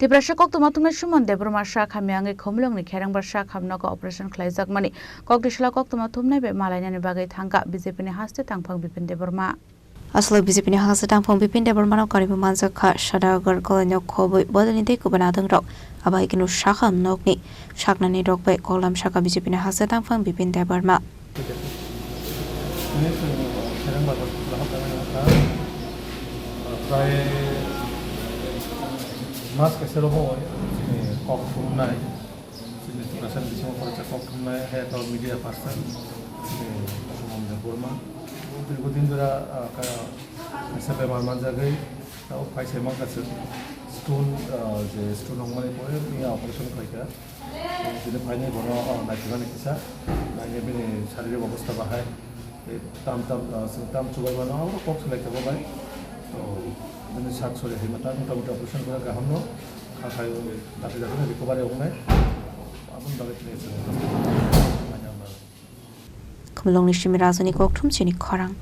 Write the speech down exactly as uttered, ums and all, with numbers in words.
Tiprasa koktwma thumnai Suman Debbarma sak hamya wngwi Khumulwngni Kherangbar sak hamnogo operation khlaijakmani koktisla koktwma thumnai bai malainani bagwi thangkha B J P ni haste tangphang Bipin Debbarma. Aswk B J P ni haste tangphang Bipin Debbarmano karwi manjak kha Sadagargala ni khobwi bodolni tei kubun adongrok. Abo hai kheno sak hamnokni saknani rok bai koklam sakha B J P ni haste tangphang Bipin Debbarma. Ini, eh, Kherangbar hospital hapjagani wngkha. Prai mas kaisa rogo, eh, kok thumnai. Chini Tiprasa bisingo khoroksa kok thumnai, hai to media person, chini Suman Debbarma. Dirghodin jora, ah, ka-, kaisa bemar manjagwi, tao phai se mankha chwng stone, ah, je stone wngmani pore, miya operation khlaikha. Chini phainai bono, ah, naithokmani kisa, naina bini sharirok obostha bahai. Tei tam tam, ah, chwng tam chubai mano, abo kok swlai tongo bai. To, bini sak sori hai mata, mota mota operation kora kaham no, kha khai, dati dati no recovery wngnai. Aboni bagwi tini chwng Khumulwngni simi rajani kokthum chini khorang.